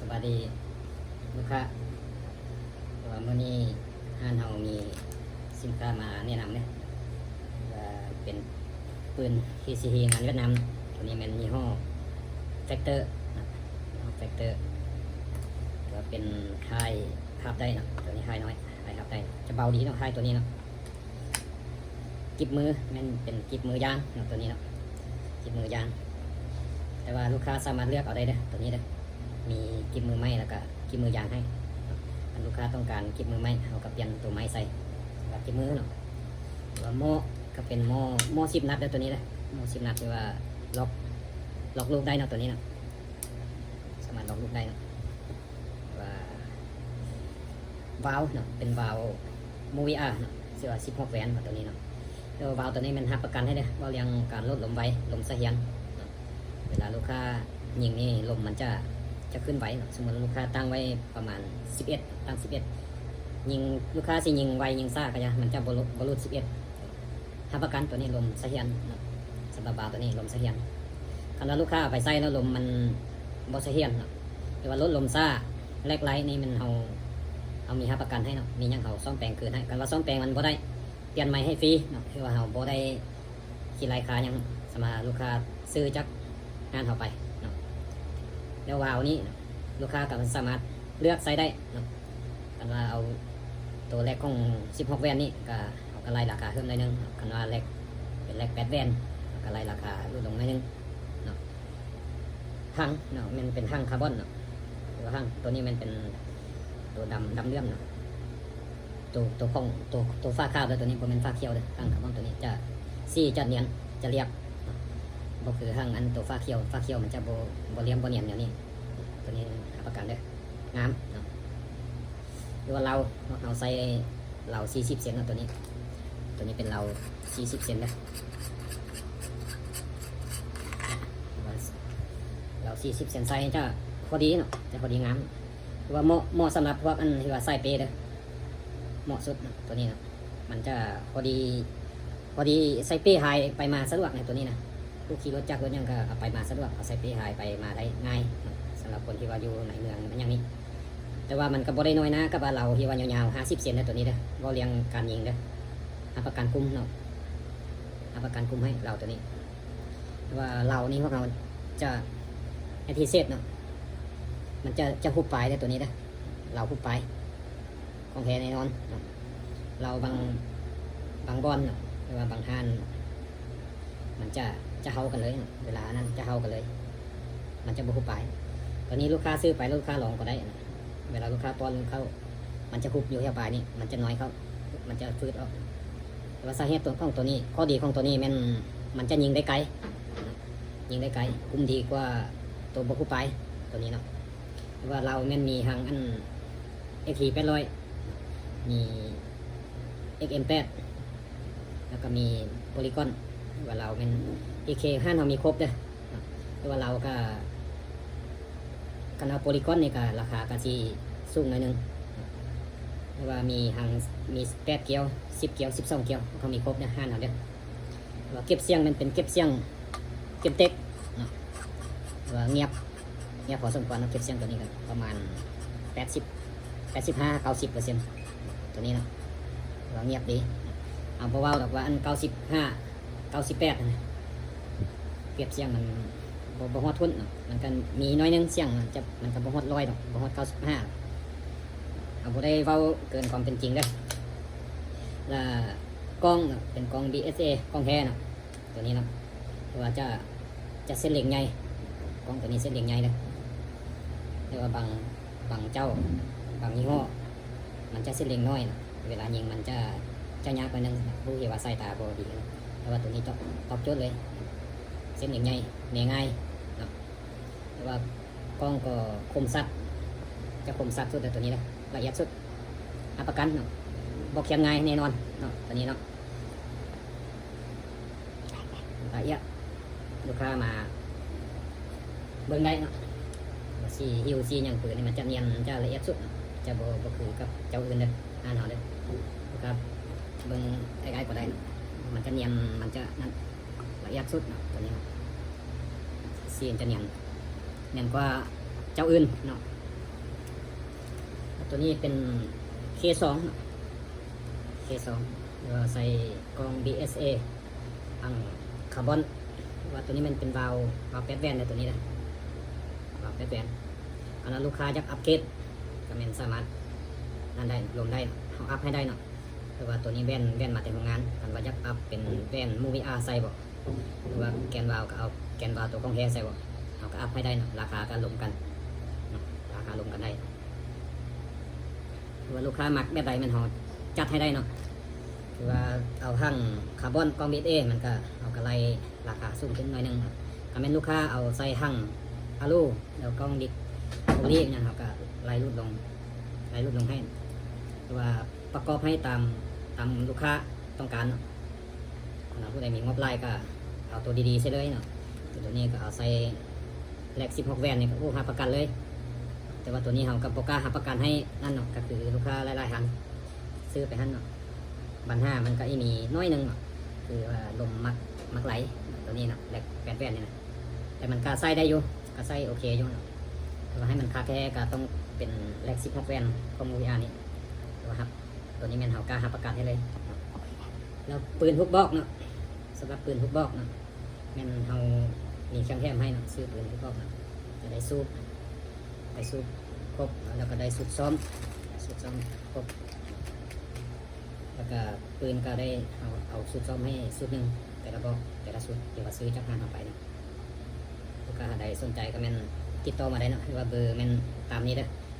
ສະບາຍດີລູກຄ້າ, ເພາະວ່າມື້ນີ້ຮ້ານເຮົາມີສິນຄ້າມາແນະນຳເດ້ ວ່າເປັນປືນເຄຊີເອງານຫວຽດນາມ. ໂຕນີ້ແມ່ນຍີ່ຫໍ້ແຟັກເຕີນະ, ຍີ່ຫໍ້ແຟັກເຕີ ວ່າເປັນທ້າຍຮັບໄດ້ເນາະ, ໂຕນີ້ທ້າຍນ້ອຍ ທ້າຍຮັບໄດ້ ຈະເບົາດີເນາະ ທ້າຍໂຕນີ້ເນາະ. ກິບມື ແມ່ນເປັນກິບມືຢາງເນາະ ໂຕນີ້ເນາະ, ກິບມືຢາງ. ແຕ່ວ່າລູກຄ້າສາມາດເລືອກເອົາໄດ້ເດີ້ ໂຕນີ້ເດີ້, ມີກິບມືໄມ້ ແລ້ວກະກິບມືຢາງໃຫ້ເນາະ. ຄັນລູກຄ້າຕ້ອງການກິບມືໄມ້ ເຮົາກະປ່ຽນໂຕໄມ້ໃສ່ ແລ້ວກິບມືເນາະ. ແລ້ວໝໍ້ກະເປັນໝໍ້ ໝໍ້ສິບນັດເດີ້ ໂຕນີ້ເດີ້, ໝໍ້ສິບນັດ ທີ່ວ່າລັອກ ລັອກລູກໄດ້ເນາະ ໂຕນີ້ເນາະ, ສາມາດລັອກລູກໄດ້ເນາະ. ວ່າວາວເນາະ ເປັນວາວໂມວີອາເນາະ ຊື່ວ່າສິບຫົກແວນເນາະ ໂຕນີ້ເນາະ. ແລ້ວວາວໂຕນີ້ແມ່ນຮັບປະກັນໃຫ້ເດີ້ ເວົ້າເລື່ອງການໂຫຼດລົມໄວ ລົມສະຫຽນເນາະ. ເວລາລູກຄ້າຍິງນີ້ ລົມມັນຈະ ຈະຂຶ້ນໄວເນາະ. ສົມມຸດລູກຄ້າຕັ້ງໄວ້ປະມານສິບເອັດ ຕັ້ງສິບເອັດ ຍິງ ລູກຄ້າຊິຍິງໄວຍິງຊ້າກະຢ່າ ມັນຈະບໍ່ ບໍ່ຫຼຸດສິບເອັດ. ຮັບປະກັນໂຕນີ້ລົມສະຫຽນເນາະ, ສຳລັບວາວໂຕນີ້ລົມສະຫຽນ. ຄັນວ່າລູກຄ້າເອົາໄປໃຊ້ແລ້ວລົມມັນບໍ່ສະຫຽນເນາະ ຫຼືວ່າຫຼຸດລົມຊ້າ ແລກໄລນີ້ແມ່ນເຮົາ ເຮົາມີຮັບປະກັນໃຫ້ເນາະ, ມີຫຍັງເຮົາສ້ອມແປງຄືນໃຫ້. ຄັນວ່າສ້ອມແປງມັນບໍ່ໄດ້ ປ່ຽນໃໝ່ໃຫ້ຟຣີເນາະ, ຄືວ່າເຮົາບໍ່ໄດ້ຄິດໄລ່ຄ່າຫຍັງ ສາມາດລູກຄ້າຊື້ຈາກຮ້ານເຮົາໄປເນາະ. ແລ້ວວາວນີ້ລູກຄ້າກະສາມາດເລືອກໃຊ້ໄດ້ເນາະ. ຄັນວ່າເອົາໂຕແລັກຂອງສິບຫົກແວນນີ້ກະ ເຮົາກະໄລ່ລາຄາເພີ່ມໜ້ອຍໜຶ່ງ. ຄັນວ່າແລັກເປັນແລັກແປດແວນ ເຮົາກະໄລ່ລາຄາຫຼຸດລົງໜ້ອຍໜຶ່ງເນາະ. ຫາງເນາະ ແມ່ນເປັນຫາງຄາບອນເນາະ ຫຼືວ່າຫາງ ໂຕນີ້ແມ່ນເປັນໂຕດຳ ດຳເຫຼື້ອມເນາະ. ໂຕ ໂຕຂອງ ໂຕ ໂຕຝາຂາວເດີ້ ໂຕນີ້ບໍ່ແມ່ນຝາຂຽວເດີ້. ຫາງຄາບອນໂຕນີ້ຈະ ສີຈະນຽນ ຈະລຽບເນາະ, ບໍ່ຄືຫາງອັນໂຕຝາຂຽວ ຝາຂຽວມັນຈະບໍ່ ບໍ່ລຽບ ບໍ່ນຽນແນວນີ້. ໂຕນີ້ຮັບປະກັນເດີ້ ງາມເນາະ. ຫຼືວ່າເລົາເນາະ ເຮົາໃສ່ເລົາສີ່ສິບເຊັນເນາະ ໂຕນີ້, ໂຕນີ້ເປັນເລົາສີ່ສິບເຊັນເດີ້. ເລົາສີ່ສິບເຊັນໃສ່ຈະພໍດີເນາະ ຈະພໍດີງາມ. ຖືວ່າເໝາະ ເໝາະສຳລັບພວກອັນທີ່ວ່າສາຍເປເດີ້, ເໝາະສຸດເນາະ ໂຕນີ້ເນາະ. ມັນຈະພໍດີ ພໍດີໃສ່ເປ້ຫາຍໄປມາສະດວກໃນໂຕນີ້ນະ. ຜູ້ຂີ່ລົດຈັກລົດຫຍັງກະເອົາໄປມາສະດວກ, ເອົາໃສ່ເປ້ຫາຍໄປມາໄດ້ງ່າຍເນາະ ສຳລັບຄົນທີ່ວ່າຢູ່ໃນເມືອງຫຍັງນີ້. ແຕ່ວ່າມັນກະບໍ່ໄດ້ນ້ອຍໜ້າກັບວ່າເລົາທີ່ວ່າຍາວໆ ຫ້າສິບເຊັນເດີ້ ໂຕນີ້ເດີ້, ເວົ້າເລື່ອງການຍິງເດີ້. ຮັບປະກັນກຸ້ມເນາະ, ຮັບປະກັນກຸ້ມໃຫ້ເລົາໂຕນີ້. ແຕ່ວ່າເລົານີ້ພວກເຮົາຈະໃຫ້ພິເສດເນາະ, ມັນຈະ ຈະຫຸບປາຍເດີ້ ໂຕນີ້ເດີ້, ເລົາຫຸບປາຍ ຂອງແທ້ແນ່ນອນເນາະ. ເລົາບາງ ບາງບ່ອນເນາະ ຫຼືວ່າບາງຮ້ານ ມັນຈະ ຈະເຫົ່າກັນເລີຍເນາະ, ເວລານັ້ນຈະເຫົ່າກັນເລີຍ ມັນຈະບໍ່ຫຸບປາຍ. ຕອນນີ້ລູກຄ້າຊື້ໄປ ລູກຄ້າລອງກໍໄດ້ເນາະ. ເວລາລູກຄ້າປ້ອນເຂົ້າ ມັນຈະຫຸບຢູ່ແຖວປາຍນີ້ ມັນຈະນ້ອຍເຂົ້າ ມັນຈະຟືດອອກ. ແຕ່ວ່າສາເຫດຕົວຂອງໂຕນີ້ ຂໍ້ດີຂອງໂຕນີ້ແມ່ນມັນຈະຍິງໄດ້ໄກ ຍິງໄດ້ໄກ ກຸ້ມດີກວ່າໂຕບໍ່ຫຸບປາຍ ໂຕນີ້ເນາະ. ແຕ່ວ່າເລົາແມ່ນມີທັງອັນ ເອັກທີແປດຮ້ອຍ ມີ ເອັກເອັມແປດ ແລ້ວກະມີໂປລີກອນ. ແຕ່ວ່າເລົາແມ່ນ ເອເຄ ຮ້ານເຮົາມີຄົບເດີ້. ແຕ່ວ່າເລົາກະ ຄັນເອົາໂປລີກອນນີ້ກະລາຄາກະຊິສູງໜ້ອຍໜຶ່ງ. ແຕ່ວ່າມີທັງ ມີແປດກຽວ ສິບກຽວ ສິບສອງກຽວ ເຮົາມີຄົບເດີ້ ຮ້ານເຮົາເດີ້. ແຕ່ວ່າເກັບສຽງແມ່ນເປັນເກັບສຽງ ເກັບເຕັກເນາະ, ແຕ່ວ່າງຽບ ງຽບພໍສົມຄວນເນາະ. ເກັບສຽງໂຕນີ້ກະປະມານແປດສິບ ແປດສິບຫ້າ ເກົ້າສິບເປີເຊັນ ໂຕນີ້ເນາະ, ແຕ່ວ່າງຽບດີ. ເຮົາບໍ່ເວົ້າດອກວ່າອັນເກົ້າສິບຫ້າ ເກົ້າສິບແປດຫັ້ນນະ ເກັບສຽງມັນບໍ່ ບໍ່ຮອດຮຸ້ນເນາະ, ມັນກະມີໜ້ອຍໜຶ່ງ ສຽງມັນຈະ ມັນກະບໍ່ຮອດຮ້ອຍດອກ ບໍ່ຮອດເກົ້າສິບຫ້າ. ເຮົາບໍ່ໄດ້ເວົ້າເກີນຄວາມເປັນຈິງເດີ້. ລະກ້ອງເນາະ ເປັນກ້ອງ ບີເອສເອ ກ້ອງແທ້ເນາະ ໂຕນີ້ເນາະ. ແຕ່ວ່າຈະ ຈະເສັ້ນເລັງໃຫຍ່, ກ້ອງໂຕນີ້ເສັ້ນເລັງໃຫຍ່ເດີ້. ແຕ່ວ່າບາງ ບາງເຈົ້າ ບາງຍີ່ຫໍ້ ມັນຈະເສັ້ນເລັງນ້ອຍເນາະ, ເວລາຍິງມັນຈະ ຈະຍາກໜ້ອຍໜຶ່ງ ຜູ້ທີ່ວ່າສາຍຕາບໍ່ດີເນາະ. ແຕ່ວ່າໂຕນີ້ຕອບ ຕອບໂຈດເລີຍ, ເສັ້ນເລັງໃຫຍ່ ແນງ່າຍເນາະ. ແຕ່ວ່າກ້ອງກໍຄົມຊັດ ຈະຄົມຊັດສຸດເລີຍໂຕນີ້ເດີ້, ລະອຽດສຸດ ຮັບປະກັນເນາະ, ບໍ່ຄຽນງ່າຍແນ່ນອນເນາະ ໂຕນີ້ເນາະ. ລະອຽດ ລູກຄ້າມາເບິ່ງໄດ້ເນາະ, ວ່າສີຫິ້ວສີຫຍັງປືນນີ້ ມັນຈະນຽນ ຈະລະອຽດສຸດເນາະ, ຈະບໍ່ ບໍ່ຄືກັບເຈົ້າອື່ນເດີ້ ຮ້ານເຮົາເດີ້. ລູກຄ້າເບິ່ງໃກ້ໆກໍໄດ້ເນາະ, ມັນຈະນຽນ ມັນຈະນັ້ນ ລະອຽດສຸດເນາະ ໂຕນີ້ເນາະ. ສີມັນຈະນຽນ ນຽນກວ່າເຈົ້າອື່ນເນາະ, ຕົວນີ້ເປັນເຄສອງເນາະ ເຄສອງ ຫຼືວ່າໃສ່ກ່ອງບີເອສເອ ອັນຄາບອນ ວ່າຕົວນີ້ແມ່ນເປັນວາວ ວາວແປດແຫວນເດ້ ຕົວນີ້ນະ ວາວແປດແຫວນ. ຄັນວ່າລູກຄ້າຢາກອັບເກຣດ ກໍແມ່ນສາມາດນັ້ນໄດ້ ລົມໄດ້ ເຮົາອັບໃຫ້ໄດ້ເນາະ. ຄືວ່າຕົວນີ້ແຫວນ ແຫວນມາແຕ່ໂຮງງານ. ຄັນວ່າຢາກອັບເປັນແຫວນມູວີອາໃສ່ບໍ ຫຼືວ່າແກນວາວກໍເອົາແກນວາວຕົວຂອງແທ້ໃສ່ບໍ ເຮົາກໍອັບໃຫ້ໄດ້ເນາະ. ລາຄາກໍລົມກັນເນາະ ລາຄາລົມກັນໄດ້. ຄືວ່າລູກຄ້າມັກແບບໃດແມ່ນເຮົາຈັດໃຫ້ໄດ້ເນາະ. ຄືວ່າເອົາທັງຄາບອນ ກ່ອງບີເອສເອ ມັນກໍ ເຮົາກໍໄລ່ລາຄາສູງຂຶ້ນໜ້ອຍໜຶ່ງ. ຄັນແມ່ນລູກຄ້າເອົາໃສ່ທັງອາລູ ແລ້ວກ່ອງດິກໂພລີຫຍັງ ເຮົາກໍໄລ່ຫຼຸດລົງ ໄລ່ຫຼຸດລົງໃຫ້ ຄືວ່າປະກອບໃຫ້ຕາມ ຕາມລູກຄ້າຕ້ອງການເນາະ. ຄັນວ່າຜູ້ໃດມີງົບຫຼາຍກໍເອົາຕົວດີໆໃສ່ເລີຍເນາະ. ຕົວນີ້ກໍເອົາໃສ່ແລັກສິບຫົກແຫວນນີ້ກໍ ໂອ້ ຮັບປະກັນເລີຍ. ແຕ່ວ່າຕົວນີ້ເຮົາກໍບໍ່ກ້າຮັບປະກັນໃຫ້ນັ້ນເນາະ ກໍຄືລູກຄ້າຫຼາຍໆທ່ານຊື້ໄປຫັ້ນເນາະ. ບັນຫາມັນກໍອີມີໜ້ອຍໜຶ່ງເນາະ ຄືວ່າລົມມັກ ມັກໄຫຼຕົວນີ້ເນາະ ແລັກແປດແຫວນນີ້ນະ. ແຕ່ມັນກໍໃຊ້ໄດ້ຢູ່ ກໍໃຊ້ໂອເຄຢູ່ເນາະ. ແຕ່ວ່າໃຫ້ມັນຄັກແທ້ກໍຕ້ອງເປັນແລັກສິບຫົກແຫວນຂອງມູວີອານີ້ ແຕ່ວ່າຮັບ ຕົວນີ້ແມ່ນເຮົາກ້າຮັບປະກັນໃຫ້ເລີຍ. ແລ້ວປືນຫົກບອກເນາະ ສຳລັບປືນຫົກບອກເນາະ ແມ່ນເຮົາມີເຄື່ອງແຖມໃຫ້ເນາະ. ຊື້ປືນຫົກບອກເນາະ ຈະໄດ້ສູບ ໄດ້ສູບຄົບ ແລ້ວກໍໄດ້ສູບຊ້ອມ ສູບຊ້ອມຄົບ ແລ້ວກໍປືນກໍໄດ້ ເຮົາເອົາສູບຊ້ອມໃຫ້ຊຸດໜຶ່ງ ແຕ່ລະບອກ ແຕ່ລະຊຸດ ທີ່ວ່າຊື້ຈາກຮ້ານເຮົາໄປເນາະ. ລູກຄ້າໃດສົນໃຈກໍແມ່ນຕິດຕໍ່ມາໄດ້ເນາະ ຫຼືວ່າເບີແມ່ນຕາມນີ້ເດີ້.